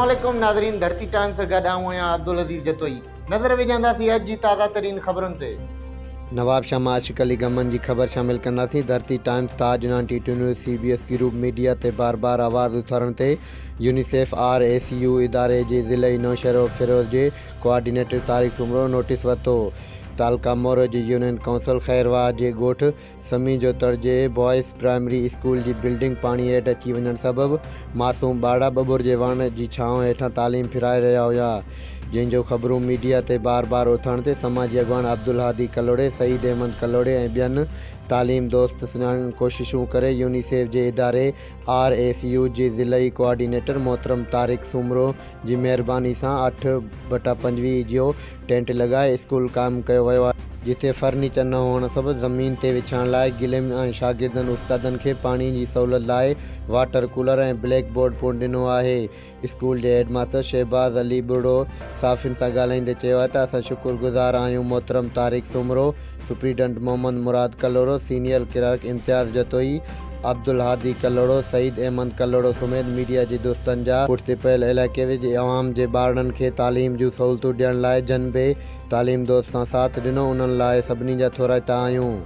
عليڪم ناظرين ڌرتي ٽائمز سان گڏ آئون آهيان عبدالعزيز جتوئي نظر وجهنداسين اڄ جي تازه ترين خبرن تي. نوابشاهه مان عاشق علي گمن جي خبر شامل ڪنداسين Dharti Times Taj 92 news C B S group media تي بار بار آواز اٿارڻ تي يونيسيف آر اي سي يو اداري جي ضلعي نوشهروفيروز جي ڪوآرڊينيٽر طارق سومرو نوٽيس ورتو تعلقه مورو جي يونين ڪائونسل خيرواهه جي ڳوٺ سمي جو تڙ جي بوائز پرائمري اسڪول جي بلڊنگ پاڻي هيٺ اچي وڃڻ سبب معصوم ٻارڙا ٻٻر جي وڻ جي ڇانو هيٺان تعليم ڦرائي رهيا هيا جنهن جو خبرون ميڊيا تي بار بار اٿڻ تي سماجي اڳواڻ عبدالهادي ڪلهوڙي، سعيد احمد ڪلهوڙي ۽ ٻين تعليم دوست سڃاڻين ڪوششون ڪري يونيسيف جي اداري آر اي سي يو جي ضلعي ڪوآرڊينيٽر محترم طارق سومرو جي مهرباني سان 8/25 جو ٽينٽ لڳائي اسڪول قائم ڪيو ويو آهي، جتي فرنيچر نه هئڻ سبب زمين تي وڇائڻ لاء گليم ۽ شاگردن استادن کي پاڻي جي سهولت لاء واٽر ڪولر ۽ بليڪ بورڊ پڻ ڏنو آهي. اسڪول جي هيڊ ماستر شهباز علي ٻرڙو صحافين سان ڳالهائيندي چيو آهي ته اسان شڪر گذار آهيون محترم Tariq Soomro, superintendent Muhammad Murad Kalhoro, senior clerk Imtiaz Jatoi, Abdulhadi Kalhoro, Saeed Ahmed Kalhoro سميت ميڊيا جي دوستن جا پٺتي پيل علائقي جي عوام جي ٻارڙن کي تعليم جون سهولتون ڏيڻ لاء جن به تعليم دوست سان ساٿ ڏنو انهن لاء سڀني جا ٿورائتا آهيون.